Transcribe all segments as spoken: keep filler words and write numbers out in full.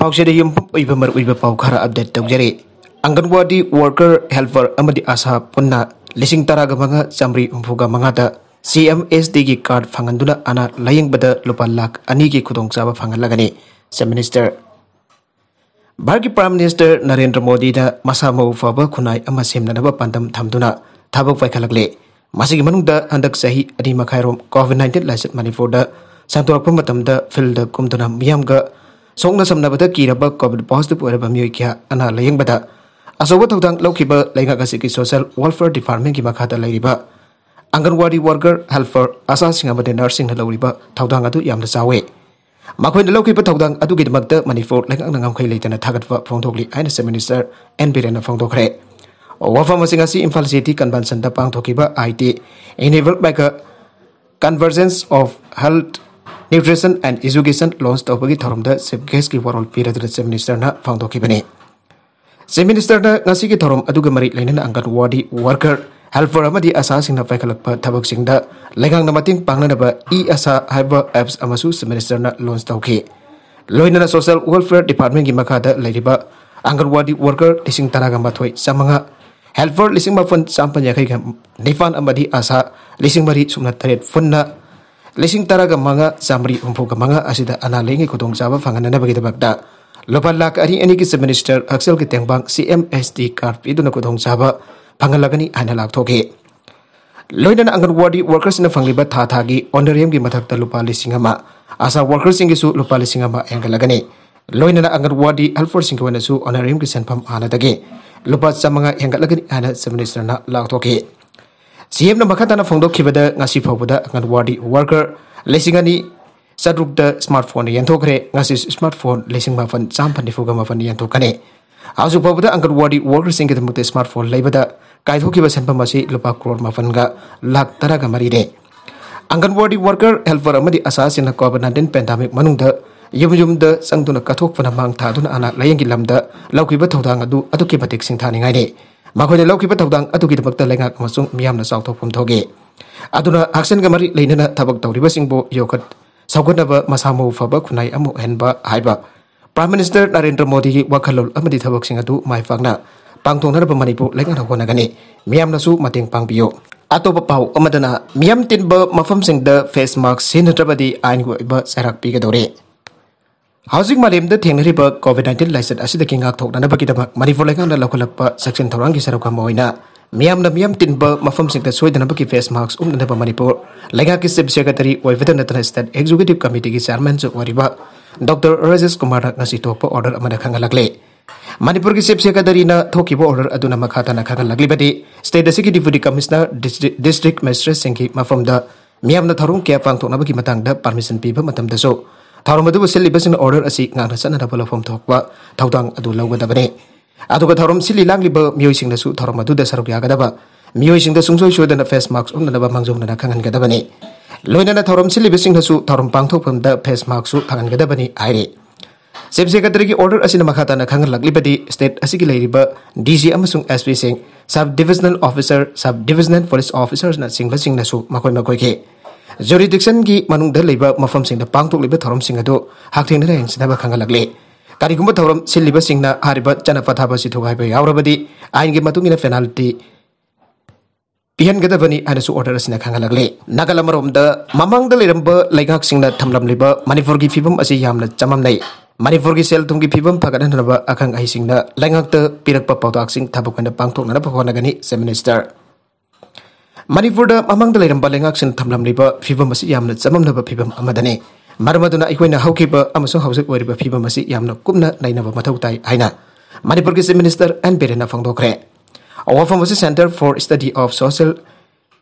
ꯄꯥꯎꯆꯦꯗ ꯌꯨꯝꯐꯝ ꯑꯣꯏꯕ ꯃꯔꯨꯑꯣꯏꯕ ꯄꯥꯎ ꯈꯔ ꯑꯞꯗꯦꯠ ꯇꯧꯖꯔꯤ꯫ ꯑꯪꯒꯟꯋꯥꯗꯤ ꯋꯥꯔꯀꯔ, ꯍꯦꯜꯄꯔ ꯑꯃꯗꯤ ꯑꯥꯁꯥ ꯄꯨꯟꯅ ꯂꯤꯁꯤꯡ ꯇꯔꯥꯒ ꯃꯉꯥ ꯆꯥꯃꯔꯤ ꯍꯨꯝꯐꯨꯒ ꯃꯉꯥꯗ ꯁꯤ ꯑꯦꯝ ꯑꯦꯁ ꯇꯤꯒꯤ ꯀꯥꯔꯗ ꯐꯪꯍꯟꯗꯨꯅ ꯑꯅꯥ ꯂꯥꯌꯦꯡꯕꯗ ꯂꯨꯄꯥ ꯂꯥꯈ ꯑꯅꯤꯒꯤ ꯈꯨꯗꯣꯡꯆꯥꯕ ꯐꯪꯍꯜꯂꯒꯅꯤ꯫ ꯆꯤꯐ ꯃꯤꯅꯤꯁꯇꯔ ꯚꯥꯔꯠꯀꯤ ꯄ꯭ꯔꯥꯏꯝ ꯃꯤꯅꯤꯁꯇꯔ ꯅꯔꯦꯟꯗ꯭ꯔ ꯃꯣꯗꯤꯗ ꯃꯁꯥ ꯃꯎ ꯐꯕ ꯈꯨꯟꯅꯥꯏ ꯑꯃ ꯁꯦꯝꯅꯅꯕ ꯄꯥꯟꯗꯝ ꯊꯝꯗꯨꯅ ꯊꯕꯛ ꯄꯥꯏꯈꯠꯂꯛꯂꯤ꯫ ꯃꯁꯤꯒꯤ ꯃꯅꯨꯡꯗ ꯍꯟꯗꯛ ꯆꯍꯤ ꯑꯅꯤ ꯃꯈꯥꯏꯔꯣꯝ ꯀꯣꯚꯤꯗ ꯅꯥꯏꯟꯇꯤꯟ ꯂꯥꯏꯆꯠ ꯃꯅꯤꯄꯨꯔꯗ ꯁꯟꯗꯣꯔꯛꯄ ꯃꯇꯝꯗ ꯐꯤꯜꯗ ꯀꯨꯝꯗꯨꯅ ꯃꯤꯌꯥꯝꯒ ꯁꯣꯛꯅ ꯁꯝꯅꯕꯗ ꯀꯤꯔꯕ ꯀꯣꯚꯤꯗ ꯄꯣꯖꯤꯇꯤꯚ ꯑꯣꯏꯔꯕ ꯃꯤꯑꯣꯏ ꯀꯌꯥ ꯑꯅꯥ ꯂꯥꯌꯦꯡꯕꯗ ꯑꯆꯧꯕ ꯊꯧꯗꯥꯡ ꯂꯧꯈꯤꯕ ꯂꯩꯉꯥꯛ ꯑꯁꯤꯒꯤ ꯁꯣꯁꯤꯌꯦꯜ ꯋꯦꯜꯐꯤꯌꯔ ꯗꯤꯄꯥꯔꯠꯃꯦꯟꯒꯤ ꯃꯈꯥꯗ ꯂꯩꯔꯤꯕ ꯑꯪꯒꯟꯋꯥꯗꯤ ꯋꯥꯔꯀꯔ, ꯍꯦꯜꯄꯔ, ꯑꯥꯁꯥꯁꯤꯡ ꯑꯃꯗꯤ ꯅꯔꯁꯁꯤꯡꯅ ꯂꯧꯔꯤꯕ ꯊꯧꯗꯥꯡ ꯑꯗꯨ ꯌꯥꯝꯅ ꯆꯥꯎꯏ꯫ ꯃꯈꯣꯏꯅ ꯂꯧꯈꯤꯕ ꯊꯧꯗꯥꯡ ꯑꯗꯨꯒꯤꯗꯃꯛꯇ ꯃꯅꯤꯄꯨꯔ ꯂꯩꯉꯥꯛꯅ ꯉꯝꯈꯩ ꯂꯩꯇꯅ ꯊꯥꯒꯠꯄ ꯐꯣꯡꯗꯣꯛꯂꯤ ꯍꯥꯏꯅ ꯆꯤꯐ ꯃꯤꯅꯤꯁꯇꯔ ꯑꯦꯟ ꯕꯤꯔꯦꯟꯅ ꯐꯣꯡꯗꯣꯛꯈ꯭ꯔꯦ꯫ ꯋꯥꯐꯝ ꯑꯁꯤ ꯉꯁꯤ ꯏꯝꯐꯥꯜ ꯁꯤꯇꯤ ꯀꯟꯚꯦꯟꯁꯟꯗ ꯄꯥꯡꯊꯣꯛꯈꯤꯕ I T Enable by Convergence of Health, Nutrition and Education launch ꯇꯧꯕꯒꯤ ꯊꯧꯔꯝꯗ ꯆꯤꯐ ꯒꯦꯁꯀꯤ ꯋꯥꯔꯣꯜ ꯄꯤꯔꯗꯨꯅ ꯆꯤꯐ ꯃꯤꯅꯤꯁꯇꯔꯅ ꯐꯣꯡꯗꯣꯛꯈꯤꯕꯅꯤ꯫ ꯆꯤꯐ ꯃꯤꯅꯤꯁꯇꯔꯅ ꯉꯁꯤꯒꯤ ꯊꯧꯔꯝ ꯑꯗꯨꯒ ꯃꯔꯤ ꯂꯩꯅꯅ ꯑꯪꯒꯟꯋꯥꯗꯤ ꯋꯥꯔꯀꯔ, ꯍꯦꯜꯄꯔ ꯑꯃꯗꯤ ꯑꯥꯁꯥꯁꯤꯡꯅ ꯄꯥꯏꯈꯠꯂꯛꯄ ꯊꯕꯛꯁꯤꯡꯗ ꯂꯩꯉꯥꯛꯅ ꯃꯇꯦꯡ ꯄꯥꯡꯅꯅꯕ ꯏ ꯑꯥꯁꯥ ꯍꯥꯏꯕ ꯑꯦꯞꯁ ꯑꯃꯁꯨ ꯆꯤꯐ ꯃꯤꯅꯤꯁꯇꯔꯅ ꯂꯣꯟꯆ ꯇꯧꯈꯤ꯫ ꯂꯣꯏꯅꯅ ꯁꯣꯁꯤꯌꯦꯜ ꯋꯦꯜꯐꯤꯌꯔ ꯗꯤꯄꯥꯔꯠꯃꯦꯟꯒꯤ ꯃꯈꯥꯗ ꯂꯩꯔꯤꯕ ꯑꯪꯒꯟꯋꯥꯗꯤ ꯋꯥꯔꯀꯔ ꯂꯤꯁꯤꯡ ꯇꯔꯥꯒ ꯃꯥꯊꯣꯏ ꯆꯥꯃꯉꯥ, ꯍꯦꯜꯄꯔ ꯂꯤꯁꯤꯡ ꯃꯥꯄꯟ ꯆꯥꯃꯥꯄꯟ ꯌꯥꯡꯈꯩꯒ ꯅꯤꯄꯥꯟ ꯑꯃꯗꯤ ꯑꯥꯁꯥ ꯂꯤꯁꯤꯡ ꯃꯔꯤ ꯁꯨꯞꯅ ꯇꯔꯦꯠ ꯄꯨꯟꯅ ꯂꯤꯁꯤꯡ ꯇꯔꯥꯒ ꯃꯉꯥ ꯆꯥꯃꯔꯤ ꯍꯨꯝꯐꯨꯒ ꯃꯉꯥ ꯑꯁꯤꯗ ꯑꯅꯥ ꯂꯥꯌꯦꯡꯒꯤ ꯈꯨꯗꯣꯡꯆꯥꯕ ꯐꯪꯍꯟꯅꯅꯕꯒꯤꯗꯃꯛꯇ ꯂꯨꯄꯥ ꯂꯥꯈ ꯑꯅꯤ ꯑꯅꯤꯒꯤ ꯆꯤꯐ ꯃꯤꯅꯤꯁꯇꯔ ꯍꯛꯁꯦꯜꯒꯤ ꯇꯦꯡꯕꯥꯡ ꯁꯤ ꯑꯦꯝ ꯑꯦꯁ ꯇꯤ ꯀꯥꯔꯗ ꯄꯤꯗꯨꯅ ꯈꯨꯗꯣꯡꯆꯥꯕ ꯐꯪꯍꯜꯂꯒꯅꯤ ꯍꯥꯏꯅ ꯂꯥꯎꯊꯣꯛꯈꯤ꯫ ꯂꯣꯏꯅꯅ ꯑꯪꯒꯟꯋꯥꯗꯤ ꯋꯥꯔꯀꯔꯁꯤꯡꯅ ꯐꯪꯂꯤꯕ ꯊꯥ ꯊꯥꯒꯤ ꯑꯣꯅꯔꯦꯔꯤꯌꯝꯒꯤ ꯃꯊꯛꯇ ꯂꯨꯄꯥ ꯂꯤꯁꯤꯡ ꯑꯃ, ꯑꯥꯁꯥ ꯋꯥꯔꯀꯔꯁꯤꯡꯒꯤꯁꯨ ꯂꯨꯄꯥ ꯂꯤꯁꯤꯡ ꯑꯃ ꯍꯦꯟꯒꯠꯂꯒꯅꯤ꯫ ꯂꯣꯏꯅꯅ ꯑꯪꯒꯟꯋꯥꯗꯤ ꯍꯦꯜꯄꯔꯁꯤꯡꯒꯤ ꯑꯣꯏꯅꯁꯨ ꯑꯣꯅꯔꯦꯔꯤꯌꯝꯒꯤ ꯁꯦꯟꯐꯝ ꯍꯥꯟꯅꯗꯒꯤ ꯂꯨꯄꯥ ꯆꯥꯃꯉꯥ ꯍꯦꯟꯒꯠꯂꯒꯅꯤ ꯍꯥꯏꯅ ꯆꯤꯐ ꯃꯤꯅꯤꯁꯇꯔꯅ ꯂꯥꯎꯊꯣꯛꯈꯤ꯫ ꯁꯤ ꯑꯦꯝꯅ ꯃꯈꯥ ꯇꯥꯅ ꯐꯣꯡꯗꯣꯛꯈꯤꯕꯗ, ꯉꯁꯤ ꯐꯥꯎꯕꯗ ꯑꯪꯒꯟꯋꯥꯗꯤ ꯋꯥꯔꯀꯔ ꯂꯤꯁꯤꯡ ꯑꯅꯤ ꯆꯥꯇ꯭ꯔꯨꯛꯇ ꯁ꯭ꯃꯥꯔꯠ ꯐꯣꯟ ꯌꯦꯟꯊꯣꯛꯈ꯭ꯔꯦ꯫ ꯉꯁꯤ ꯁ꯭ꯃꯥꯔꯠ ꯐꯣꯟ ꯂꯤꯁꯤꯡ ꯃꯥꯄꯟ ꯆꯥꯝꯃꯥꯄꯟ ꯅꯤꯐꯨꯒ ꯃꯥꯄꯟ ꯌꯦꯟꯊꯣꯛꯀꯅꯤ꯫ ꯍꯧꯖꯤꯛ ꯐꯥꯎꯕꯗ ꯑꯪꯒꯟꯋꯥꯗꯤ ꯋꯥꯔꯀꯔꯁꯤꯡꯒꯤꯗꯃꯛꯇ ꯁ꯭ꯃꯥꯔꯠ ꯐꯣꯟ ꯂꯩꯕꯗ ꯀꯥꯏꯊꯣꯛꯈꯤꯕ ꯁꯦꯟꯐꯝ ꯑꯁꯤ ꯂꯨꯄꯥ ꯀ꯭ꯔꯣꯔ ꯃꯥꯄꯟꯒ ꯂꯥꯈ ꯇꯔꯥꯒ ꯃꯔꯤꯅꯤ꯫ ꯑꯪꯒꯟꯋꯥꯗꯤ ꯋꯥꯔꯀꯔ, ꯍꯦꯜꯄꯔ ꯑꯃꯗꯤ ꯑꯥꯁꯥꯁꯤꯡꯅ ꯀꯣꯚꯤꯗ ꯅꯥꯏꯟꯇꯤꯟ ꯄꯦꯟꯗꯥꯃꯤꯛ ꯃꯅꯨꯡꯗ ꯌꯨꯝ ꯌꯨꯝꯗ ꯆꯪꯗꯨꯅ ꯀꯠꯊꯣꯛꯄꯅ ꯃꯥꯡ ꯊꯥꯗꯨꯅ ꯑꯅꯥ ꯂꯥꯌꯦꯡꯒꯤ ꯂꯝꯗ ꯂꯧꯈꯤꯕ ꯊꯧꯗꯥꯡ ꯑꯗꯨ ꯑꯗꯨꯛꯀꯤ ꯃꯇꯤꯛ ꯁꯤꯡꯊꯥꯅꯤꯡꯉꯥꯏꯅꯤ꯫ ꯃꯈꯣꯏꯅ ꯂꯧꯈꯤꯕ ꯊꯧꯗꯥꯡ ꯑꯗꯨꯒꯤꯗꯃꯛꯇ ꯂꯩꯉꯥꯛ ꯑꯃꯁꯨꯡ ꯃꯤꯌꯥꯝꯅ ꯆꯥꯎꯊꯣꯛꯐꯝ ꯊꯣꯛꯏ꯫ ꯑꯗꯨꯅ ꯍꯛꯁꯦꯜꯒ ꯃꯔꯤ ꯂꯩꯅꯅ ꯊꯕꯛ ꯇꯧꯔꯤꯕꯁꯤꯡꯕꯨ ꯌꯣꯛꯈꯠ ꯁꯧꯒꯠꯅꯕ, ꯃꯁꯥ ꯃꯎ ꯐꯕ ꯈꯨꯟꯅꯥꯏ ꯑꯃ ꯑꯣꯏꯍꯟꯕ ꯍꯥꯏꯕ Prime Minister ꯅꯔꯦꯟꯗ꯭ꯔ ꯃꯣꯗꯤꯒꯤ ꯋꯥꯈꯜꯂꯣꯟ ꯑꯃꯗꯤ ꯊꯕꯛꯁꯤꯡ ꯑꯗꯨ ꯃꯥꯏ ꯄꯥꯛꯅ ꯄꯥꯡꯊꯣꯛꯅꯅꯕ ꯃꯅꯤꯄꯨꯔ ꯂꯩꯉꯥꯛꯅ ꯍꯣꯠꯅꯒꯅꯤ꯫ ꯃꯤꯌꯥꯝꯅꯁꯨ ꯃꯇꯦꯡ ꯄꯥꯡꯕꯤꯌꯨ꯫ ꯑꯇꯣꯞꯄ ꯄꯥꯎ ꯑꯃꯗꯅ, ꯃꯤꯌꯥꯝ ꯇꯤꯟꯕ ꯃꯐꯝꯁꯤꯡꯗ face mask ꯁꯤꯖꯤꯟꯅꯗ꯭ꯔꯕꯗꯤ ꯑꯥꯏꯟꯒꯤ ꯑꯣꯏꯕ ꯆꯩꯔꯥꯛ ꯄꯤꯒꯗꯧꯔꯤ꯫ ꯍꯧꯖꯤꯛ ꯃꯥꯂꯦꯝꯗ ꯊꯦꯡꯅꯔꯤꯕ COVID nineteen ꯂꯥꯏꯆꯠ ꯑꯁꯤꯗꯒꯤ ꯉꯥꯛꯊꯣꯛꯅꯅꯕꯒꯤꯗꯃꯛ ꯃꯅꯤꯄꯨꯔ ꯂꯩꯉꯥꯛꯅ ꯂꯧꯈꯠꯂꯛꯄ ꯆꯦꯛꯁꯤꯟ ꯊꯧꯔꯥꯡꯒꯤ ꯁꯔꯨꯛ ꯑꯃ ꯑꯣꯏꯅ ꯃꯤꯌꯥꯝꯅ ꯃꯤꯌꯥꯝ ꯇꯤꯟꯕ ꯃꯐꯝꯁꯤꯡꯗ ꯁꯣꯏꯗꯅꯕꯒꯤ face mask ꯎꯞꯅꯅꯕ ꯃꯅꯤꯄꯨꯔ ꯂꯩꯉꯥꯛꯀꯤ Chief Secretary ꯑꯣꯏꯕꯇ ꯅꯠꯇꯅ State Executive Committeeꯒꯤ Chairmanꯁꯨ ꯑꯣꯏꯔꯤꯕ Doctor ꯔꯥꯖꯦꯁ ꯀꯨꯃꯥꯔꯅ ꯉꯁꯤ ꯊꯣꯛꯄ order ꯑꯃꯗ ꯈꯪꯍꯜꯂꯛꯂꯤ꯫ ꯃꯅꯤꯄꯨꯔꯒꯤ Chief Secretaryꯅ ꯊꯣꯛꯈꯤꯕ order ꯑꯗꯨꯅ ꯃꯈꯥ ꯇꯥꯅ ꯈꯪꯍꯜꯂꯛꯂꯤꯕꯗꯤ, state ꯑꯁꯤꯒꯤ Deputy Commissioner, District, District Magistrateꯁꯤꯡꯒꯤ ꯃꯐꯝꯗ ꯃꯤꯌꯥꯝꯅ ꯊꯧꯔꯝ ꯀꯌꯥ ꯄꯥꯡꯊꯣꯛꯅꯕꯒꯤ ꯃꯇꯥꯡꯗ permission ꯄꯤꯕ ꯃꯇꯝꯗꯁꯨ ꯊꯧꯔꯝ ꯑꯗꯨꯕꯨ ꯁꯤꯜꯂꯤꯕꯁꯤꯡꯅ order ꯑꯁꯤ ꯉꯥꯛꯅ ꯆꯠꯅꯅꯕ ꯂꯧꯐꯝ ꯊꯣꯛꯄ ꯊꯧꯗꯥꯡ ꯑꯗꯨ ꯂꯧꯒꯗꯕꯅꯤ꯫ ꯑꯗꯨꯒ ꯊꯧꯔꯝ ꯁꯤꯜꯂꯤ ꯂꯥꯡꯂꯤꯕ ꯃꯤꯑꯣꯏꯁꯤꯡꯅꯁꯨ ꯊꯧꯔꯝ ꯑꯗꯨꯗ ꯁꯔꯨꯛ ꯌꯥꯒꯗꯕ ꯃꯤꯑꯣꯏꯁꯤꯡꯗ ꯁꯨꯡꯁꯣꯏ ꯁꯣꯏꯗꯅ face mask ꯎꯞꯅꯅꯕ ꯃꯥꯡꯖꯧꯅꯅ ꯈꯪꯍꯟꯒꯗꯕꯅꯤ꯫ ꯂꯣꯏꯅꯅ ꯊꯧꯔꯝ ꯁꯤꯜꯂꯤꯕꯁꯤꯡꯅꯁꯨ ꯊꯧꯔꯝ ꯄꯥꯡꯊꯣꯛꯐꯝꯗ face maskꯁꯨ ꯊꯥꯡꯍꯟꯒꯗꯕꯅꯤ ꯍꯥꯏꯔꯤ꯫ Chief Secretaryꯒꯤ order ꯑꯁꯤꯅ ꯃꯈꯥ ꯇꯥꯅ ꯈꯪꯍꯜꯂꯛꯂꯤꯕꯗꯤ, state ꯑꯁꯤꯒꯤ ꯂꯩꯔꯤꯕ DC ꯑꯃꯁꯨꯡ SPꯁꯤꯡ, Sub Divisional Officer, Sub Divisional Police Officerꯅꯆꯤꯡꯕꯁꯤꯡꯅꯁꯨ ꯃꯈꯣꯏ ꯃꯈꯣꯏꯒꯤ jurisdictionꯒꯤ ꯃꯅꯨꯡꯗ ꯂꯩꯕ ꯃꯐꯝꯁꯤꯡꯗ ꯄꯥꯡꯊꯣꯛꯂꯤꯕ ꯊꯧꯔꯝꯁꯤꯡ ꯑꯗꯨ ꯍꯛꯊꯦꯡꯅꯅ ꯌꯦꯡꯁꯤꯟꯅꯕ ꯈꯪꯍꯜꯂꯛꯂꯤ꯫ ꯀꯔꯤꯒꯨꯝꯕ ꯊꯧꯔꯝ ꯁꯤꯜꯂꯤꯕꯁꯤꯡꯅ ꯍꯥꯏꯔꯤꯕ ꯆꯠꯅ ꯄꯊꯥꯞ ꯑꯁꯤ ꯊꯨꯒꯥꯏꯕ ꯌꯥꯎꯔꯕꯗꯤ, ꯑꯥꯏꯟꯒꯤ ꯃꯇꯨꯡ ꯏꯟꯅ penalty ꯄꯤꯍꯟꯒꯗꯕꯅꯤ ꯍꯥꯏꯅꯁꯨ order ꯑꯁꯤꯅ ꯈꯪꯍꯜꯂꯛꯂꯤ꯫ ꯅꯥꯀꯜ ꯑꯃꯔꯣꯝꯗ, ꯃꯃꯥꯡꯗ ꯂꯩꯔꯝꯕ ꯂꯩꯉꯥꯛꯁꯤꯡꯅ ꯊꯝꯂꯝꯂꯤꯕ ꯃꯅꯤꯄꯨꯔꯒꯤ ꯐꯤꯕꯝ ꯑꯁꯤ ꯌꯥꯝꯅ ꯆꯃꯝꯅꯩ꯫ ꯃꯅꯤꯄꯨꯔꯒꯤ ꯁꯦꯜ ꯊꯨꯝꯒꯤ ꯐꯤꯕꯝ ꯐꯒꯠꯍꯟꯅꯕ ꯑꯈꯪ ꯑꯍꯩꯁꯤꯡꯅ ꯂꯩꯉꯥꯛꯇ ꯄꯤꯔꯛꯄ ꯄꯥꯎꯇꯥꯛꯁꯤꯡ ꯊꯕꯛ ꯑꯣꯏꯅ ꯄꯥꯡꯊꯣꯛꯅꯅꯕ ꯍꯣꯠꯅꯒꯅꯤ, Chief Minister꯫ ꯃꯅꯤꯄꯨꯔꯗ ꯃꯃꯥꯡꯗ ꯂꯩꯔꯝꯕ ꯂꯩꯉꯥꯛꯁꯤꯡꯅ ꯊꯝꯂꯝꯂꯤꯕ ꯐꯤꯕꯝ ꯑꯁꯤ ꯌꯥꯝꯅ ꯆꯃꯝꯅꯕ ꯐꯤꯕꯝ ꯑꯃꯗꯅꯤ꯫ ꯃꯔꯝ ꯑꯗꯨꯅ ꯑꯩꯈꯣꯏꯅ ꯍꯧꯈꯤꯕ ꯑꯃꯁꯨꯡ ꯍꯧꯖꯤꯛ ꯑꯣꯏꯔꯤꯕ ꯐꯤꯕꯝ ꯑꯁꯤ ꯌꯥꯝꯅ ꯀꯨꯞꯅ ꯅꯩꯅꯕ ꯃꯊꯧ ꯇꯥꯏ ꯍꯥꯏꯅ ꯃꯅꯤꯄꯨꯔꯒꯤ Chief Minister ꯑꯦꯟ ꯕꯤꯔꯦꯟꯅ ꯐꯣꯡꯗꯣꯛꯈ꯭ꯔꯦ꯫ ꯋꯥꯐꯝ ꯑꯁꯤ Centre for Study of Social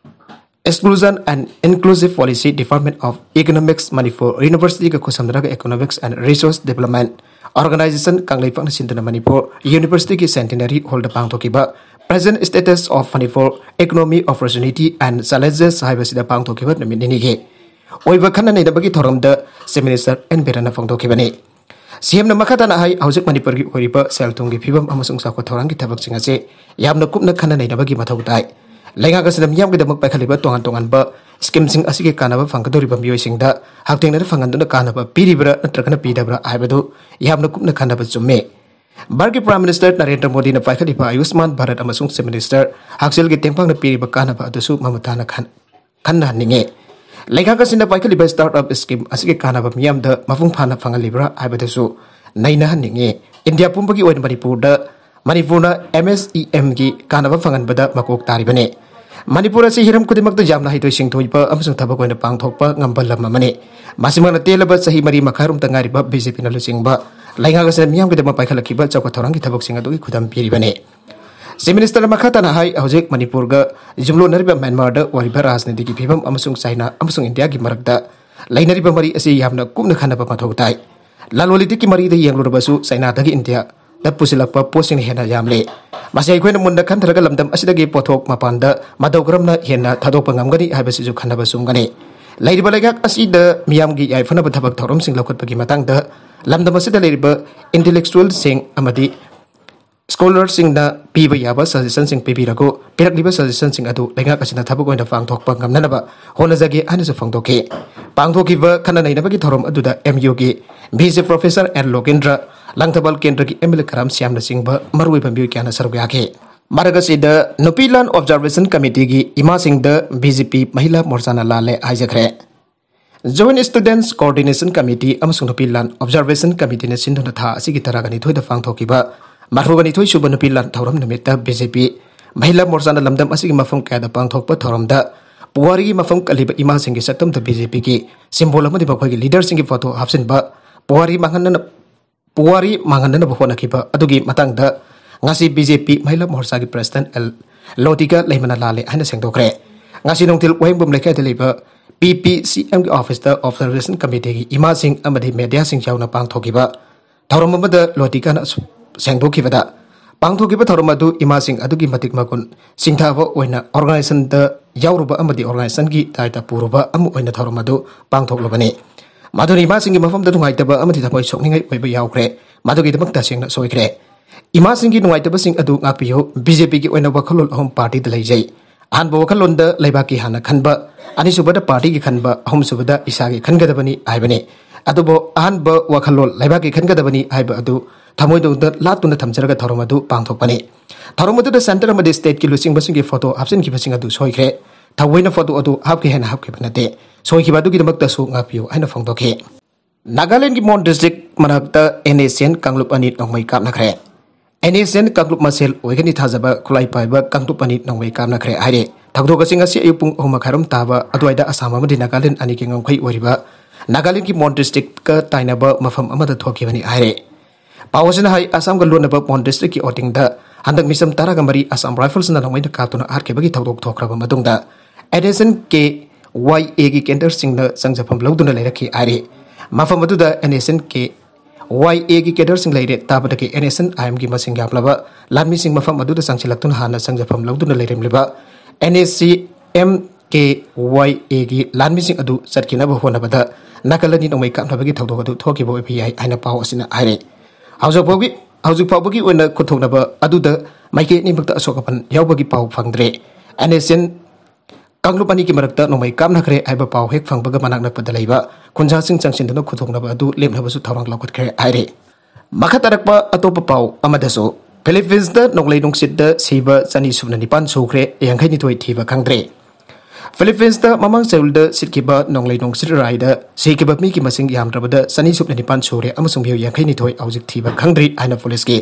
Exclusion and Inclusive Policy, Department of Economics, Manipur Universityꯒ ꯈꯨꯠꯁꯝꯅꯔꯒ Economics and Resource Development Organisation ꯀꯪꯂꯩꯄꯥꯛꯅ ꯁꯤꯟꯗꯨꯅ ꯃꯅꯤꯄꯨꯔ Universityꯒꯤ Centenary Hallꯗ ꯄꯥꯡꯊꯣꯛꯈꯤꯕ Present Status of Manipur Economy, Opportunity and Challenges ꯍꯥꯏꯕꯁꯤꯗ ꯄꯥꯡꯊꯣꯛꯈꯤꯕ ꯅꯨꯃꯤꯠ ꯅꯤꯅꯤꯒꯤ ꯑꯣꯏꯕ ꯈꯟꯅ ꯅꯩꯅꯕꯒꯤ ꯊꯧꯔꯝꯗ Chief Minister ꯑꯦꯟ ꯕꯤꯔꯦꯟꯅ ꯐꯣꯡꯗꯣꯛꯈꯤꯕꯅꯤ꯫ CMꯅ ꯃꯈꯥ ꯇꯥꯅ ꯍꯥꯏ, ꯍꯧꯖꯤꯛ ꯃꯅꯤꯄꯨꯔꯒꯤ ꯑꯣꯏꯔꯤꯕ ꯁꯦꯜ ꯊꯨꯝꯒꯤ ꯐꯤꯕꯝ ꯑꯃꯁꯨꯡ ꯆꯥꯎꯈꯠ ꯊꯧꯔꯥꯡꯒꯤ ꯊꯕꯛꯁꯤꯡ ꯑꯁꯤ ꯌꯥꯝꯅ ꯀꯨꯞꯅ ꯈꯟꯅ ꯅꯩꯅꯕꯒꯤ ꯃꯊꯧ ꯇꯥꯏ꯫ ꯂꯩꯉꯥꯛ ꯑꯁꯤꯅ ꯃꯤꯌꯥꯝꯒꯤꯗꯃꯛ ꯄꯥꯏꯈꯠꯂꯤꯕ ꯇꯣꯉꯥꯟ ꯇꯣꯉꯥꯟꯕ ꯁ꯭ꯀꯤꯝꯁꯤꯡ ꯑꯁꯤꯒꯤ ꯀꯥꯟꯅꯕ ꯐꯪꯒꯗꯧꯔꯤꯕ ꯃꯤꯑꯣꯏꯁꯤꯡꯗ ꯍꯛꯊꯦꯡꯅꯅ ꯐꯪꯍꯟꯗꯨꯅ ꯀꯥꯟꯅꯕ ꯄꯤꯔꯤꯕ꯭ꯔꯥ ꯅꯠꯇ꯭ꯔꯒꯅ ꯄꯤꯗꯕ꯭ꯔꯥ ꯍꯥꯏꯕꯗꯨ ꯌꯥꯝꯅ ꯀꯨꯞꯅ ꯈꯟꯅꯕ ꯆꯨꯝꯃꯤ꯫ ꯚꯥꯔꯠꯀꯤ Prime Minister ꯅꯔꯦꯟꯗ꯭ꯔ ꯃꯣꯗꯤꯅ ꯄꯥꯏꯈꯠꯂꯤꯕ ꯑꯌꯨꯁꯃꯥꯟ ꯚꯥꯔꯠ ꯑꯃꯁꯨꯡ Chief Minister ꯍꯛꯁꯦꯜꯒꯤ ꯇꯦꯡꯕꯥꯡꯅ ꯄꯤꯔꯤꯕ ꯀꯥꯟꯅꯕ ꯑꯗꯨꯁꯨ ꯃꯃꯨꯠ ꯇꯥꯅ ꯈꯟ-, ꯈꯟꯅꯍꯟꯅꯤꯡꯉꯤ꯫ ꯂꯩꯉꯥꯛ ꯑꯁꯤꯅ ꯄꯥꯏꯈꯠꯂꯤꯕ startup scheme ꯑꯁꯤꯒꯤ ꯀꯥꯟꯅꯕ ꯃꯤꯌꯥꯝꯗ ꯃꯄꯨꯡ ꯐꯥꯅ ꯐꯪꯍꯜꯂꯤꯕ꯭ꯔꯥ ꯍꯥꯏꯕꯗꯨꯁꯨ ꯅꯩꯅꯍꯟꯅꯤꯡꯉꯤ꯫ ꯏꯟꯗꯤꯌꯥ ꯄꯨꯝꯕꯒꯤ ꯑꯣꯏꯅ ꯃꯅꯤꯄꯨꯔꯗ, ꯃꯅꯤꯄꯨꯔꯅ MSEMꯒꯤ ꯀꯥꯟꯅꯕ ꯐꯪꯍꯟꯕꯗ ꯃꯀꯣꯛ ꯇꯥꯔꯤꯕꯅꯤ꯫ ꯃꯅꯤꯄꯨꯔ ꯑꯁꯤ ꯍꯤꯔꯝ ꯈꯨꯗꯤꯡꯃꯛꯇ ꯌꯥꯝꯅ ꯍꯩꯊꯣꯏ ꯁꯤꯡꯊꯣꯏꯕ ꯑꯃꯁꯨꯡ ꯊꯕꯛ ꯑꯣꯏꯅ ꯄꯥꯡꯊꯣꯛꯄ ꯉꯝꯕ ꯂꯝ ꯑꯃꯅꯤ꯫ ꯃꯁꯤꯃꯛꯅ ꯇꯦꯜꯂꯕ ꯆꯍꯤ ꯃꯔꯤ ꯃꯈꯥꯏꯔꯣꯝꯇ ꯉꯥꯏꯔꯤꯕ BJPꯅ ꯂꯨꯆꯤꯡꯕ ꯂꯩꯉꯥꯛ ꯑꯁꯤꯅ ꯃꯤꯌꯥꯝꯒꯤꯗꯃꯛ ꯄꯥꯏꯈꯠꯂꯛꯈꯤꯕ ꯆꯥꯎꯈꯠ ꯊꯧꯔꯥꯡꯒꯤ ꯊꯕꯛꯁꯤꯡ ꯑꯗꯨꯒꯤ ꯈꯨꯗꯝ ꯄꯤꯔꯤꯕꯅꯤ꯫ Chief Ministerꯅ ꯃꯈꯥ ꯇꯥꯅ ꯍꯥꯏ, ꯍꯧꯖꯤꯛ ꯃꯅꯤꯄꯨꯔꯒ ꯌꯨꯝꯂꯣꯟꯅꯔꯤꯕ ꯃ꯭ꯌꯥꯟꯃꯥꯔꯗ ꯑꯣꯏꯔꯤꯕ ꯔꯥꯖꯅꯤꯇꯤꯒꯤ ꯐꯤꯕꯝ ꯑꯃꯁꯨꯡ ꯆꯥꯏꯅꯥ ꯑꯃꯁꯨꯡ ꯏꯟꯗꯤꯌꯥꯒꯤ ꯃꯔꯛꯇ ꯂꯩꯅꯔꯤꯕ ꯃꯔꯤ ꯑꯁꯤ ꯌꯥꯝꯅ ꯀꯨꯞꯅ ꯈꯟꯅꯕ ꯃꯊꯧ ꯇꯥꯏ꯫ ꯂꯂꯣꯟ ꯏꯇꯤꯛꯀꯤ ꯃꯔꯤꯗ ꯌꯦꯡꯂꯨꯔꯕꯁꯨ ꯆꯥꯏꯅꯥꯗꯒꯤ ꯏꯟꯗꯤꯌꯥꯗ ꯄꯨꯁꯤꯜꯂꯛꯄ ꯄꯣꯠꯁꯤꯡꯅ ꯍꯦꯟꯅ ꯌꯥꯝꯂꯦ꯫ ꯃꯁꯤ ꯑꯩꯈꯣꯏꯅ ꯃꯨꯟꯅ ꯈꯟꯊꯔꯒ ꯂꯝꯗꯝ ꯑꯁꯤꯗꯒꯤ ꯄꯣꯠꯊꯣꯛ ꯃꯄꯥꯟꯗ ꯃꯇꯧ ꯀꯔꯝꯅ ꯍꯦꯟꯅ ꯊꯥꯗꯣꯛꯄ ꯉꯝꯒꯅꯤ ꯍꯥꯏꯕꯁꯤꯁꯨ ꯈꯟꯅꯕ ꯆꯨꯝꯒꯅꯤ꯫ ꯂꯩꯔꯤꯕ ꯂꯩꯉꯥꯛ ꯑꯁꯤꯗ ꯃꯤꯌꯥꯝꯒꯤ ꯌꯥꯏꯐꯅꯕ ꯊꯕꯛ ꯊꯧꯔꯝꯁꯤꯡ ꯂꯧꯈꯠꯄꯒꯤ ꯃꯇꯥꯡꯗ ꯂꯝꯗꯝ ꯑꯁꯤꯗ ꯂꯩꯔꯤꯕ intellectualꯁꯤꯡ ꯑꯃꯗꯤ scholarꯁꯤꯡꯅ ꯄꯤꯕ ꯌꯥꯕ suggestionꯁꯤꯡ ꯄꯤꯕꯤꯔꯒ ꯄꯤꯔꯛꯂꯤꯕ suggestionꯁꯤꯡ ꯑꯗꯨ ꯂꯩꯉꯥꯛ ꯑꯁꯤꯅ ꯊꯕꯛ ꯑꯣꯏꯅ ꯄꯥꯡꯊꯣꯛꯄ ꯉꯝꯅꯅꯕ ꯍꯣꯠꯅꯖꯒꯦ ꯍꯥꯏꯅꯁꯨ ꯐꯣꯡꯗꯣꯛꯈꯤ꯫ ꯄꯥꯡꯊꯣꯛꯈꯤꯕ ꯈꯟꯅ ꯅꯩꯅꯕꯒꯤ ꯊꯧꯔꯝ ꯑꯗꯨꯗ MUꯒꯤ VC Professor L ꯂꯣꯀꯦꯟꯗ꯭ꯔ, ꯂꯥꯡꯊꯕꯥꯜ ꯀꯦꯟꯗ꯭ꯔꯒꯤ MLA ꯀꯔꯥꯝ ꯁ꯭ꯌꯥꯝꯅꯆꯤꯡꯕ ꯃꯔꯨꯑꯣꯏꯕ ꯃꯤꯑꯣꯏ ꯀꯌꯥꯅ ꯁꯔꯨꯛ ꯌꯥꯈꯤ꯫ ꯃꯔꯛ ꯑꯁꯤꯗ ꯅꯨꯄꯤ ꯂꯥꯟ Observation Committeeꯒꯤ ꯏꯃꯥꯁꯤꯡꯗ BJP ꯃꯍꯤꯂꯥ ꯃꯣꯔꯆꯥꯅ ꯂꯥꯜꯂꯦ ꯍꯥꯏꯖꯈ꯭ꯔꯦ꯫ Joint Students Coordination Committee ꯑꯃꯁꯨꯡ ꯅꯨꯄꯤ ꯂꯥꯟ Observation Committeeꯅ ꯁꯤꯟꯗꯨꯅ ꯊꯥ ꯑꯁꯤꯒꯤ ꯇꯔꯥꯒꯅꯤꯊꯣꯏꯗ ꯄꯥꯡꯊꯣꯛꯈꯤꯕ ꯃꯔꯐꯨꯒꯅꯤꯊꯣꯏ ꯁꯨꯕ ꯅꯨꯄꯤ ꯂꯥꯟ ꯊꯧꯔꯝ ꯅꯨꯃꯤꯠꯇ BJP ꯃꯍꯤꯂꯥ ꯃꯣꯔꯆꯥꯅ ꯂꯝꯗꯝ ꯑꯁꯤꯒꯤ ꯃꯐꯝ ꯀꯌꯥꯗ ꯄꯥꯡꯊꯣꯛꯄ ꯊꯧꯔꯝꯗ ꯄꯨꯋꯥꯔꯤꯒꯤ ꯃꯐꯝ ꯀꯜꯂꯤꯕ ꯏꯃꯥꯁꯤꯡꯒꯤ ꯁꯛꯇꯝꯗ BJPꯒꯤ symbol ꯑꯃꯗꯤ ꯃꯈꯣꯏꯒꯤ leaderꯁꯤꯡꯒꯤ photo ꯍꯥꯞꯆꯤꯟꯕ ꯄꯨꯋꯥꯔꯤ ꯃꯥꯡꯍꯟꯅꯅ-, ꯄꯨꯋꯥꯔꯤ ꯃꯥꯡꯍꯟꯅꯅꯕ ꯍꯣꯠꯅꯈꯤꯕ ꯑꯗꯨꯒꯤ ꯃꯇꯥꯡꯗ ꯉꯁꯤ BJP ꯃꯍꯤꯂꯥ ꯃꯣꯔꯆꯥꯒꯤ President L ꯂꯣꯇꯤꯀꯥ ꯂꯩꯃꯅ ꯂꯥꯜꯂꯦ ꯍꯥꯏꯅ ꯁꯦꯡꯗꯣꯛꯈ꯭ꯔꯦ꯫ ꯉꯁꯤ ꯅꯨꯡꯊꯤꯜ ꯋꯥꯍꯦꯡꯕꯝ ꯂꯩꯀꯥꯏꯗ ꯂꯩꯕ PPCMꯒꯤ officeꯇ Observation Committeeꯒꯤ ꯏꯃꯥꯁꯤꯡ ꯑꯃꯗꯤ mediaꯁꯤꯡ ꯌꯥꯎꯅ ꯄꯥꯡꯊꯣꯛꯈꯤꯕ ꯊꯧꯔꯝ ꯑꯃꯗ ꯂꯣꯇꯤꯀꯥꯅ ꯑꯁꯨ-, ꯁꯦꯡꯗꯣꯛꯈꯤꯕꯗ, ꯄꯥꯡꯊꯣꯛꯈꯤꯕ ꯊꯧꯔꯝ ꯑꯗꯨ ꯏꯃꯥꯁꯤꯡ ꯑꯗꯨꯒꯤ ꯃꯇꯤꯛ ꯃꯒꯨꯟ ꯁꯤꯡꯊꯕ ꯑꯣꯏꯅ organizationꯗ ꯌꯥꯎꯔꯨꯕ ꯑꯃꯗꯤ organizationꯒꯤ ꯗꯥꯏꯇ ꯄꯨꯔꯨꯕ ꯑꯃ ꯑꯣꯏꯅ ꯊꯧꯔꯝ ꯑꯗꯨ ꯄꯥꯡꯊꯣꯛꯂꯨꯕꯅꯤ꯫ ꯃꯗꯨꯅ ꯏꯃꯥꯁꯤꯡꯒꯤ ꯃꯐꯝꯗ ꯅꯨꯡꯉꯥꯏꯇꯕ ꯑꯃꯗꯤ ꯊꯃꯣꯏ ꯁꯣꯛꯅꯤꯡꯉꯥꯏ ꯑꯣꯏꯕ ꯌꯥꯎꯈ꯭ꯔꯦ꯫ ꯃꯗꯨꯒꯤꯗꯃꯛ ꯇꯁꯦꯡꯅ ꯁꯣꯏꯈ꯭ꯔꯦ꯫ ꯏꯃꯥꯁꯤꯡꯒꯤ ꯅꯨꯡꯉꯥꯏꯇꯕꯁꯤꯡ ꯑꯗꯨ ꯉꯥꯛꯄꯤꯌꯨ꯫ BJPꯒꯤ ꯑꯣꯏꯅ ꯋꯥꯈꯜꯂꯣꯟ ꯑꯍꯨꯝ partyꯗ ꯂꯩꯖꯩ꯫ ꯑꯍꯥꯟꯕ ꯋꯥꯈꯜꯂꯣꯟꯗ ꯂꯩꯕꯥꯛꯀꯤ ꯍꯥꯟꯅ ꯈꯟꯕ, ꯑꯅꯤꯁꯨꯕꯗ ꯄꯥꯔꯇꯤꯒꯤ ꯈꯟꯕ, ꯑꯍꯨꯝꯁꯨꯕꯗ ꯏꯁꯥꯒꯤ ꯈꯟꯒꯗꯕꯅꯤ ꯍꯥꯏꯕꯅꯤ꯫ ꯑꯗꯨꯕꯨ ꯑꯍꯥꯟꯕ ꯋꯥꯈꯜꯂꯣꯟ ꯂꯩꯕꯥꯛꯀꯤ ꯈꯟꯒꯗꯕꯅꯤ ꯍꯥꯏꯕ ꯑꯗꯨ ꯊꯃꯣꯏꯗꯣꯝꯗ ꯂꯥꯠꯇꯨꯅ ꯊꯝꯖꯔꯒ ꯊꯧꯔꯝ ꯑꯗꯨ ꯄꯥꯡꯊꯣꯛꯄꯅꯤ꯫ ꯊꯧꯔꯝ ꯑꯗꯨꯗ ꯁꯦꯟꯇꯔ ꯑꯃꯗꯤ ꯁ꯭ꯇꯦꯠꯀꯤ ꯂꯨꯆꯤꯡꯕꯁꯤꯡꯒꯤ ꯐꯣꯇꯣ ꯍꯥꯞꯆꯤꯟꯈꯤꯕꯁꯤꯡ ꯑꯗꯨ ꯁꯣꯏꯈ꯭ꯔꯦ꯫ ꯊꯑꯣꯏꯅ ꯐꯣꯇꯣ ꯑꯗꯨ ꯍꯥꯞꯈꯤ ꯍꯥꯏꯅ ꯍꯥꯞꯈꯤꯕ ꯅꯠꯇꯦ꯫ ꯁꯣꯏꯈꯤꯕ ꯑꯗꯨꯒꯤꯗꯃꯛꯇꯁꯨ ꯉꯥꯛꯄꯤꯌꯨ ꯍꯥꯏꯅ ꯐꯣꯡꯗꯣꯛꯈꯤ꯫ ꯅꯥꯒꯥꯂꯦꯟꯒꯤ ꯃꯣꯟ ꯗꯤꯁꯇ꯭ꯔꯤꯛ ꯃꯅꯥꯛꯇ NSCN ꯀꯥꯡꯂꯨꯞ ꯑꯅꯤ ꯅꯣꯡꯃꯩ ꯀꯥꯞꯅꯈ꯭ꯔꯦ꯫ NSCN ꯀꯥꯡꯂꯨꯞ ꯃꯁꯦꯜ ꯑꯣꯏꯒꯅꯤ ꯊꯥꯖꯕ ꯈꯨꯠꯂꯥꯏ ꯄꯥꯏꯕ ꯀꯥꯡꯂꯨꯞ ꯑꯅꯤ ꯅꯣꯡꯃꯩ ꯀꯥꯞꯅꯈ꯭ꯔꯦ ꯍꯥꯏꯔꯦ꯫ ꯊꯧꯗꯣꯛ ꯑꯁꯤ ꯉꯁꯤ ꯑꯌꯨꯛ ꯄꯨꯡ ꯑꯍꯨꯝ ꯃꯈꯥꯏꯔꯣꯝ ꯇꯥꯕ ꯑꯗꯨꯋꯥꯏꯗ ꯑꯁꯥꯝ ꯑꯃꯗꯤ ꯅꯥꯒꯥꯂꯦꯟ ꯑꯅꯤꯒꯤ ꯉꯝꯈꯩ ꯑꯣꯏꯔꯤꯕ ꯅꯥꯒꯥꯂꯦꯟꯒꯤ ꯃꯣꯟ ꯗꯤꯁꯇ꯭ꯔꯤꯛꯀ ꯇꯥꯏꯅꯕ ꯃꯐꯝ ꯑꯃꯗ ꯊꯣꯛꯈꯤꯕꯅꯤ ꯍꯥꯏꯔꯦ꯫ ꯄꯥꯎ ꯑꯁꯤꯅ ꯍꯥꯏ, ꯑꯁꯥꯝꯒ ꯂꯣꯟꯅꯕ ꯃꯣꯟ ꯗꯤꯁꯇ꯭ꯔꯤꯛꯀꯤ ꯑꯣꯇꯤꯡꯗ ꯍꯟꯗꯛ ꯃꯤꯁꯝ ꯇꯔꯥꯒ ꯃꯔꯤ ꯑꯁꯥꯝ ꯔꯥꯏꯐꯜꯁꯅ ꯅꯣꯡꯃꯩꯅ ꯀꯥꯞꯇꯨꯅ ꯍꯥꯠꯈꯤꯕꯒꯤ ꯊꯧꯗꯣꯛ ꯊꯣꯛꯈ꯭ꯔꯕ ꯃꯇꯨꯡꯗ NSCN-K Y A-ꯒꯤ ꯀꯦꯗꯔꯁꯤꯡꯅ ꯆꯪꯖꯐꯝ ꯂꯧꯗꯨꯅ ꯂꯩꯔꯛꯈꯤ ꯍꯥꯏꯔꯤ꯫ ꯃꯐꯝ ꯑꯗꯨꯗ NSCN-K Y A-ꯒꯤ ꯀꯦꯗꯔꯁꯤꯡ ꯂꯩꯔꯦ ꯇꯥꯕꯗꯒꯤ NSCN-I M-ꯒꯤ ꯃꯁꯤꯡ ꯌꯥꯝꯂꯕ ꯂꯥꯟꯃꯤꯁꯤꯡ ꯃꯐꯝ ꯑꯗꯨꯗ ꯆꯪꯁꯤꯜꯂꯛꯇꯨꯅ ꯍꯥꯟꯅ ꯆꯪꯖꯐꯝ ꯂꯧꯗꯨꯅ ꯂꯩꯔꯝꯂꯤꯕ NSCN-K Y A-ꯒꯤ ꯂꯥꯟꯃꯤꯁꯤꯡ ꯑꯗꯨ ꯆꯠꯈꯤꯅꯕ ꯍꯣꯠꯅꯕꯗ ꯅꯥꯀꯜ ꯑꯅꯤ ꯅꯣꯡꯃꯩ ꯀꯥꯞꯅꯕꯒꯤ ꯊꯧꯗꯣꯛ ꯑꯗꯨ ꯊꯣꯛꯈꯤꯕ ꯑꯣꯏꯕ ꯌꯥꯏ ꯍꯥꯏꯅ ꯄꯥꯎ ꯑꯁꯤꯅ ꯍꯥꯏꯔꯤ꯫ ꯍꯧꯖꯤꯛ ꯐꯥꯎꯒꯤ, ꯍꯧꯖꯤꯛ ꯐꯥꯎꯕꯒꯤ ꯑꯣꯏꯅ ꯈꯨꯠꯊꯣꯛꯅꯕ ꯑꯗꯨꯗ ꯃꯥꯏꯀꯩ ꯑꯅꯤꯃꯛꯇ ꯑꯁꯣꯛ ꯑꯄꯟ ꯌꯥꯎꯕꯒꯤ ꯄꯥꯎ ꯐꯪꯗ꯭ꯔꯦ꯫ NSCN ꯀꯥꯡꯂꯨꯞ ꯑꯅꯤꯒꯤ ꯃꯔꯛꯇ ꯅꯣꯡꯃꯩ ꯀꯥꯞꯅꯈ꯭ꯔꯦ ꯍꯥꯏꯕ ꯄꯥꯎ ꯍꯦꯛ ꯐꯪꯕꯒ ꯃꯅꯥꯛ ꯅꯛꯄꯗ ꯂꯩꯕ ꯈꯨꯟꯖꯥꯁꯤꯡ ꯆꯪꯁꯤꯟꯗꯨꯅ ꯈꯨꯠꯊꯣꯛꯅꯕ ꯑꯗꯨ ꯂꯦꯞꯅꯕꯁꯨ ꯊꯧꯔꯥꯡ ꯂꯧꯈꯠꯈ꯭ꯔꯦ ꯍꯥꯏꯔꯤ꯫ ꯃꯈꯥ ꯇꯥꯔꯛꯄ ꯑꯇꯣꯞꯄ ꯄꯥꯎ ꯑꯃꯗꯁꯨ, ꯐꯤꯂꯤꯄꯤꯟꯁꯇ ꯅꯣꯡꯂꯩ ꯅꯨꯡꯁꯤꯠꯇ ꯁꯤꯕ ꯆꯅꯤ ꯁꯨꯞꯅ ꯅꯤꯄꯥꯟ ꯁꯨꯈ꯭ꯔꯦ, ꯌꯥꯡꯈꯩ ꯅꯤꯊꯣꯏ ꯊꯤꯕ ꯈꯪꯗ꯭ꯔꯦ꯫ ꯐꯤꯂꯤꯄꯤꯟꯁꯇ ꯃꯃꯥꯡ ꯆꯌꯣꯜꯗ ꯁꯤꯠꯈꯤꯕ ꯅꯣꯡꯂꯩ ꯅꯨꯡꯁꯤꯠ ꯔꯥꯏꯗ ꯁꯤꯈꯤꯕ ꯃꯤꯒꯤ ꯃꯁꯤꯡ ꯌꯥꯝꯗ꯭ꯔꯕꯗ ꯆꯅꯤ ꯁꯨꯞꯅ ꯅꯤꯄꯥꯟ ꯁꯨꯔꯦ ꯑꯃꯁꯨꯡ ꯃꯤꯑꯣꯏ ꯌꯥꯡꯈꯩ ꯅꯤꯊꯣꯏ ꯍꯧꯖꯤꯛ ꯊꯤꯕ ꯈꯪꯗ꯭ꯔꯤ ꯍꯥꯏꯅ ꯄꯨꯂꯤꯁꯀꯤ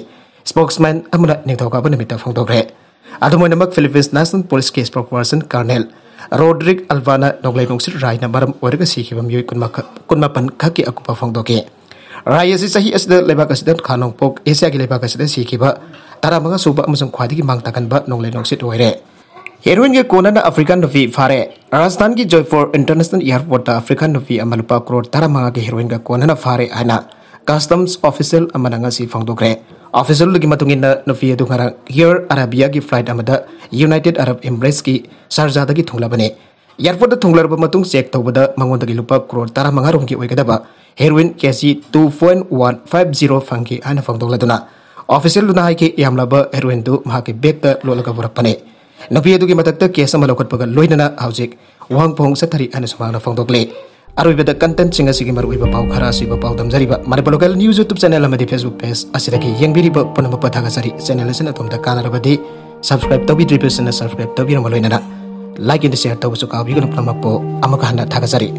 spokesman ꯑꯃꯅ ꯅꯤꯡꯊꯧꯀꯥꯕ ꯅꯨꯃꯤꯠꯇ ꯐꯣꯡꯗꯣꯛꯈ꯭ꯔꯦ꯫ ꯑꯗꯨꯝ ꯑꯣꯏꯅꯃꯛ, Philippines National Police-ꯀꯤ spokesperson Colonel Roderick Alvana ꯅꯣꯡꯂꯩ ꯅꯨꯡꯁꯤꯠ ꯔꯥꯏꯅ ꯃꯔꯝ ꯑꯣꯏꯔꯒ ꯁꯤꯈꯤꯕ ꯃꯤꯑꯣꯏ ꯀꯨꯟꯃꯥꯄꯟ ꯈꯛꯀꯤ ꯑꯀꯨꯞꯄ ꯐꯣꯡꯗꯣꯛꯈꯤ꯫ ꯔꯥꯏ ꯑꯁꯤ ꯆꯍꯤ ꯑꯁꯤꯗ ꯂꯩꯕꯥꯛ ꯑꯁꯤꯗ ꯈꯥ ꯅꯣꯡꯄꯣꯛ ꯑꯦꯁꯤꯌꯥꯒꯤ ꯂꯩꯕꯥꯛ ꯑꯁꯤꯗ ꯁꯤꯈꯤꯕ ꯇꯔꯥꯃꯉꯥ ꯁꯨꯕ ꯑꯃꯁꯨꯡ ꯈ꯭ꯋꯥꯏꯗꯒꯤ ꯃꯥꯡ ꯇꯥꯛꯍꯟꯕ ꯅꯣꯡꯂꯩ ꯅꯨꯡꯁꯤꯠ ꯑꯣꯏꯔꯦ꯫ ꯍꯦꯔꯣꯏꯟꯒ ꯀꯣꯟꯅꯅ ꯑꯐ꯭ꯔꯤꯀꯥꯟ ꯅꯨꯄꯤ ꯐꯥꯔꯦ꯫ ꯔꯥꯖꯁꯊꯥꯟꯒꯤ ꯖꯣꯏꯄꯨꯔ International Airport-ꯇ ꯑꯐ꯭ꯔꯤꯀꯥꯟ ꯅꯨꯄꯤ ꯑꯃ ꯂꯨꯄꯥ ꯀ꯭ꯔꯣꯔ ꯇꯔꯥꯃꯉꯥꯒꯤ ꯍꯦꯔꯣꯏꯟꯒ ꯀꯣꯟꯅꯅ ꯐꯥꯔꯦ ꯍꯥꯏꯅ customs official ꯑꯃꯅ ꯉꯁꯤ ꯐꯣꯡꯗꯣꯛꯈ꯭ꯔꯦ꯫ Official ꯑꯗꯨꯒꯤ ꯃꯇꯨꯡ ꯏꯟꯅ, ꯅꯨꯄꯤ ꯑꯗꯨ ꯉꯔꯥꯡ Air Arabia-ꯒꯤ flight ꯑꯃꯗ United Arab Emirates-ꯀꯤ ꯁꯥꯔꯖꯥꯗꯒꯤ ꯊꯨꯡꯂꯕꯅꯤ꯫ Airport-ꯇ ꯊꯨꯡꯂꯔꯕ ꯃꯇꯨꯡ check ꯇꯧꯕꯗ ꯃꯉꯣꯟꯗꯒꯤ ꯂꯨꯄꯥ ꯀ꯭ꯔꯣꯔ ꯇꯔꯥꯃꯉꯥ ꯔꯣꯝꯒꯤ ꯑꯣꯏꯒꯗꯕ heroin K G two point one five zero ꯐꯪꯈꯤ ꯍꯥꯏꯅ ꯐꯣꯡꯗꯣꯛꯂꯗꯨꯅ, official-ꯗꯨꯅ ꯍꯥꯏꯈꯤ, ꯌꯥꯝꯂꯕ heroin-ꯗꯨ ꯃꯍꯥꯛꯀꯤ bag-ꯇ ꯂꯣꯠꯂꯒ ꯄꯨꯔꯛꯄꯅꯤ꯫ ꯅꯨꯄꯤ ꯑꯗꯨꯒꯤ ꯃꯊꯛꯇ ꯀꯦꯁ ꯑꯃ ꯂꯧꯈꯠꯄꯒ ꯂꯣꯏꯅꯅ ꯍꯧꯖꯤꯛ ꯋꯥꯍꯪ ꯐꯣꯡ ꯆꯠꯊꯔꯤ ꯍꯥꯏꯅꯁꯨ ꯃꯍꯥꯛꯅ ꯐꯣꯡꯗꯣꯛꯂꯤ꯫ ꯑꯔꯣꯏꯕꯗ ꯀꯟꯇꯦꯟꯁꯤꯡ ꯑꯁꯤꯒꯤ ꯃꯔꯨꯑꯣꯏꯕ ꯄꯥꯎ ꯈꯔ ꯑꯁꯤꯕꯨ ꯄꯥꯎꯗꯝꯖꯔꯤꯕ Manipur local news YouTube channel ꯑꯃꯗꯤ ꯐꯦꯁꯕꯨꯛ ꯄꯦꯖ ꯑꯁꯤꯗꯒꯤ ꯌꯦꯡꯕꯤꯔꯤꯕ ꯄꯨꯝꯅꯃꯛꯄꯨ ꯊꯥꯒꯠꯆꯔꯤ꯫ ꯆꯦꯅꯦꯜ ꯑꯁꯤꯅ ꯑꯗꯣꯝꯗ ꯀꯥꯟꯅꯔꯕꯗꯤ ꯁꯕꯁꯀ꯭ꯔꯥꯏꯕ ꯇꯧꯕꯤꯗ꯭ꯔꯤꯕꯁꯤꯡꯅ ꯁꯕꯁꯀ꯭ꯔꯥꯏꯕ ꯇꯧꯕꯤꯔꯝꯕ ꯂꯣꯏꯅꯅ ꯂꯥꯏꯛ ꯑꯦꯟ ꯁꯤꯌꯔ ꯇꯧꯕꯁꯨ ꯀꯥꯎꯕꯤꯒꯅꯨ꯫ ꯄꯨꯝꯅꯃꯛꯄꯨ ꯑꯃꯨꯛꯀ ꯍꯟꯅ ꯊꯥꯒꯠꯆꯔꯤ꯫